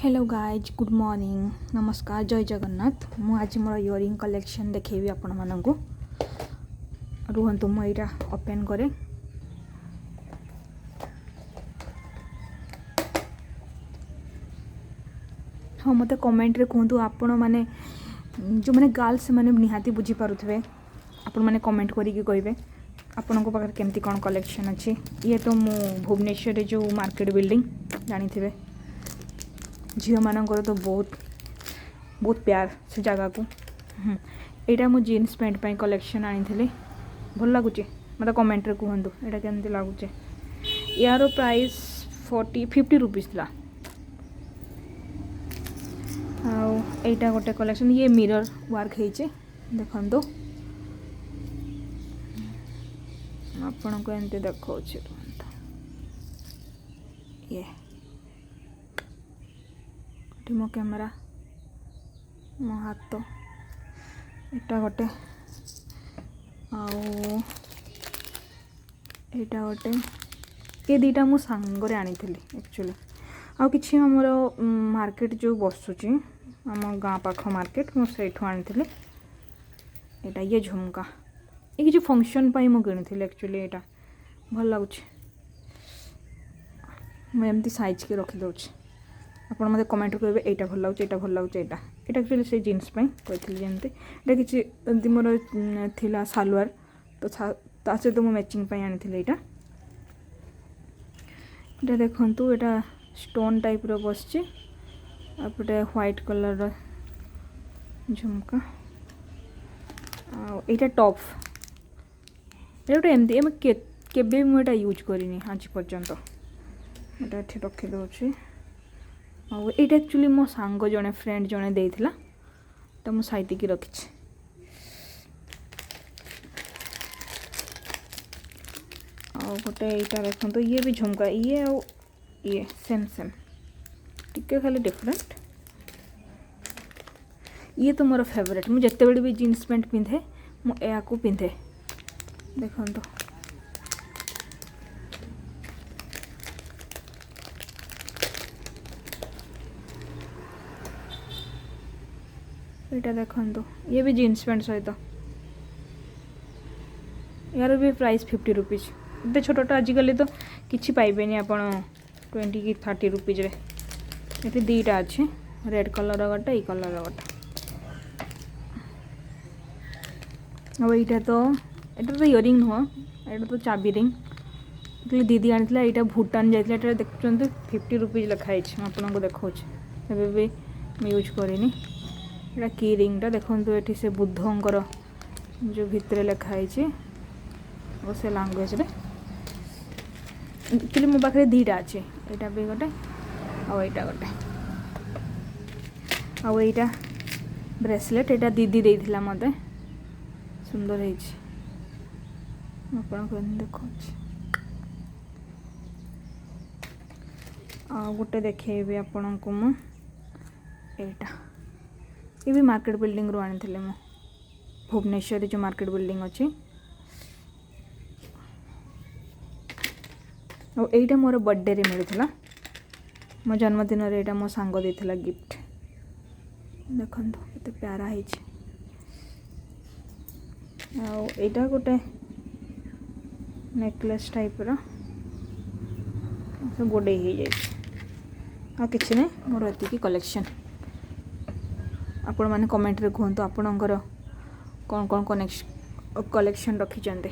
Hello guys, good morning, ନମସ୍କାର, ଜୟ ଜଗନ୍ନାଥ। ମୁଁ ଆଜି ମୋର ଇୟରିଂ କଲେକ୍ସନ୍ ଦେଖେଇବି ଆପଣମାନଙ୍କୁ। ରୁହନ୍ତୁ, ମୁଁ ଏଇଟା ଓପେନ୍ କରେ। ହଁ, ମୋତେ କମେଣ୍ଟରେ କୁହନ୍ତୁ ଆପଣମାନେ, ଯେଉଁମାନେ ଗାର୍ଲସ, ସେମାନେ ନିହାତି ବୁଝିପାରୁଥିବେ। ଆପଣମାନେ କମେଣ୍ଟ କରିକି କହିବେ ଆପଣଙ୍କ ପାଖରେ କେମିତି କ'ଣ କଲେକ୍ସନ୍ ଅଛି। ଇଏ ତ ମୁଁ ଭୁବନେଶ୍ୱରରେ ଯେଉଁ ମାର୍କେଟ ବିଲ୍ଡିଂ ଜାଣିଥିବେ, ଝିଅମାନଙ୍କର ତ ବହୁତ ବହୁତ ପ୍ୟାର ସେ ଜାଗାକୁ। ଏଇଟା ମୁଁ ଜିନ୍ସ ପ୍ୟାଣ୍ଟ ପାଇଁ କଲେକ୍ସନ୍ ଆଣିଥିଲି। ଭଲ ଲାଗୁଛି? ମୋତେ କମେଣ୍ଟରେ କୁହନ୍ତୁ ଏଇଟା କେମିତି ଲାଗୁଛି। ୟାର ପ୍ରାଇସ୍ 40-50 ରୁପିଜ୍ ଥିଲା। ଆଉ ଏଇଟା ଗୋଟେ କଲେକ୍ସନ୍। ଇଏ ମିରର ୱାର୍କ ହେଇଛି, ଦେଖନ୍ତୁ। ଆପଣଙ୍କୁ ଏମିତି ଦେଖାଉଛି, ରୁହନ୍ତୁ। ଇଏ ଏଠି ମୋ କ୍ୟାମେରା, ମୋ ହାତ। ଏଇଟା ଗୋଟେ ଆଉ ଏଇଟା ଗୋଟେ। ଏ ଦୁଇଟା ମୁଁ ସାଙ୍ଗରେ ଆଣିଥିଲି ଆକ୍ଚୁଆଲି। ଆଉ କିଛି ଆମର ମାର୍କେଟ ଯେଉଁ ବସୁଛି, ଆମ ଗାଁ ପାଖ ମାର୍କେଟ, ମୁଁ ସେଇଠୁ ଆଣିଥିଲି ଏଇଟା। ଇଏ ଝୁମକା, ଏ କିଛି ଫଙ୍କସନ୍ ପାଇଁ ମୁଁ କିଣିଥିଲି ଆକ୍ଚୁଆଲି। ଏଇଟା ଭଲ ଲାଗୁଛି। ମୁଁ ଏମିତି ସାଇଜ୍କି ରଖିଦେଉଛି। ଆପଣ ମୋତେ କମେଣ୍ଟ କରିବେ ଏଇଟା ଭଲ ଲାଗୁଛି, ଏଇଟା ଭଲ ଲାଗୁଛି। ଏଇଟା ଆକ୍ଚୁଆଲି ସେଇ ଜିନ୍ସ ପାଇଁ କହିଥିଲି ଯେମିତି। ଏଇଟା କିଛି ଏମିତି ମୋର ଥିଲା ସାଲୱାର, ତ ତା ସହିତ ମୁଁ ମ୍ୟାଚିଂ ପାଇଁ ଆଣିଥିଲି ଏଇଟା। ଏଇଟା ଦେଖନ୍ତୁ, ଏଇଟା ଷ୍ଟୋନ୍ ଟାଇପ୍ର ବସିଛି। ଆଉ ଗୋଟେ ହ୍ୱାଇଟ୍ କଲର୍ର ଝୁମକା। ଆଉ ଏଇଟା ଟପ୍। ଏଇଟା ଗୋଟେ ଏମିତି ଆମେ କେବେ ବି ମୁଁ ଏଇଟା ୟୁଜ୍ କରିନି ଆଜି ପର୍ଯ୍ୟନ୍ତ। ଏଇଟା ଏଠି ରଖିଦେଉଛି। ଆଉ ଏଇଟା ଆକ୍ଚୁଆଲି ମୋ ସାଙ୍ଗ ଜଣେ, ଫ୍ରେଣ୍ଡ ଜଣେ ଦେଇଥିଲା, ତ ମୁଁ ସାଇତିକି ରଖିଛି। ଆଉ ଗୋଟେ ଏଇଟା ଦେଖନ୍ତୁ। ଇଏ ବି ଝୁମକା। ଇଏ ଆଉ ଇଏ ସେମ୍ ସେମ୍, ଟିକେ ଖାଲି ଡିଫରେଣ୍ଟ। ଇଏ ତ ମୋର ଫେଭରେଟ୍। ମୁଁ ଯେତେବେଳେ ବି ଜିନ୍ସ ପ୍ୟାଣ୍ଟ ପିନ୍ଧେ, ମୁଁ ଏହାକୁ ପିନ୍ଧେ। ଦେଖନ୍ତୁ, ଏଇଟା ଦେଖନ୍ତୁ। ଇଏ ବି ଜିନ୍ସ ପ୍ୟାଣ୍ଟ ସହିତ। ୟାର ବି ପ୍ରାଇସ୍ 50 ରୁପିଜ୍। ଏତେ ଛୋଟଟା ଆଜିକାଲି ତ କିଛି ପାଇବେନି ଆପଣ 20 କି 30 ରୁପିଜ୍ରେ। ଏଠି ଦୁଇଟା ଅଛି, ରେଡ଼୍ କଲର୍ ଗୋଟେ, ଏଇ କଲର୍ ଗୋଟେ। ଆଉ ଏଇଟା ତ, ଏଇଟା ତ ଇୟରିଂ ନୁହଁ, ଏଇଟା ତ ଚାବି ରିଙ୍ଗ। ଦିଦି ଆଣିଥିଲା ଏଇଟା, ଭୁଟାନ ଯାଇଥିଲା। ଏଇଟା ଦେଖୁଛନ୍ତି, 50 ରୁପିଜ୍ ଲେଖା ହେଇଛି। ମୁଁ ଆପଣଙ୍କୁ ଦେଖାଉଛି, ଏବେ ବି ମୁଁ ୟୁଜ୍ କରିନି। ଏଇଟା କି ରିଙ୍ଗଟା ଦେଖନ୍ତୁ। ଏଠି ସେ ବୁଦ୍ଧଙ୍କର ଯେଉଁ ଭିତରେ ଲେଖା ହେଇଛି ଆଉ ସେ ଲାଙ୍ଗୁଏଜରେ। ଆକ୍ଚୁଆଲି ମୋ ପାଖରେ ଦୁଇଟା ଅଛି, ଏଇଟା ବି ଗୋଟେ ଆଉ ଏଇଟା ଗୋଟେ। ଆଉ ଏଇଟା ବ୍ରେସଲେଟ୍, ଏଇଟା ଦିଦି ଦେଇଥିଲା ମୋତେ। ସୁନ୍ଦର ହେଇଛି, ମୁଁ ଆପଣଙ୍କୁ ଏମିତି ଦେଖାଉଛି। ଆଉ ଗୋଟେ ଦେଖେଇବି ଆପଣଙ୍କୁ ମୁଁ। ଏଇଟା, ଏ ବି ମାର୍କେଟ ବିଲ୍ଡିଂରୁ ଆଣିଥିଲି ମୁଁ, ଭୁବନେଶ୍ୱରରେ ଯେଉଁ ମାର୍କେଟ ବିଲ୍ଡିଂ ଅଛି। ଆଉ ଏଇଟା ମୋର ବର୍ଥଡ଼େରେ ମିଳିଥିଲା। ମୋ ଜନ୍ମଦିନରେ ଏଇଟା ମୋ ସାଙ୍ଗ ଦେଇଥିଲା ଗିଫ୍ଟ। ଦେଖନ୍ତୁ କେତେ ପ୍ୟାରା ହେଇଛି। ଆଉ ଏଇଟା ଗୋଟେ ନେକଲେସ୍ ଟାଇପ୍ର, ସବୁ ଗୋଡ଼େଇ ହେଇଯାଇଛି। ଆଉ କିଛି ନାହିଁ, ମୋର ଏତିକି କଲେକ୍ସନ୍। ଆପଣମାନେ କମେଣ୍ଟରେ କୁହନ୍ତୁ ଆପଣଙ୍କର କ'ଣ କ'ଣ କଲେକ୍ସନ୍ ରଖିଛନ୍ତି।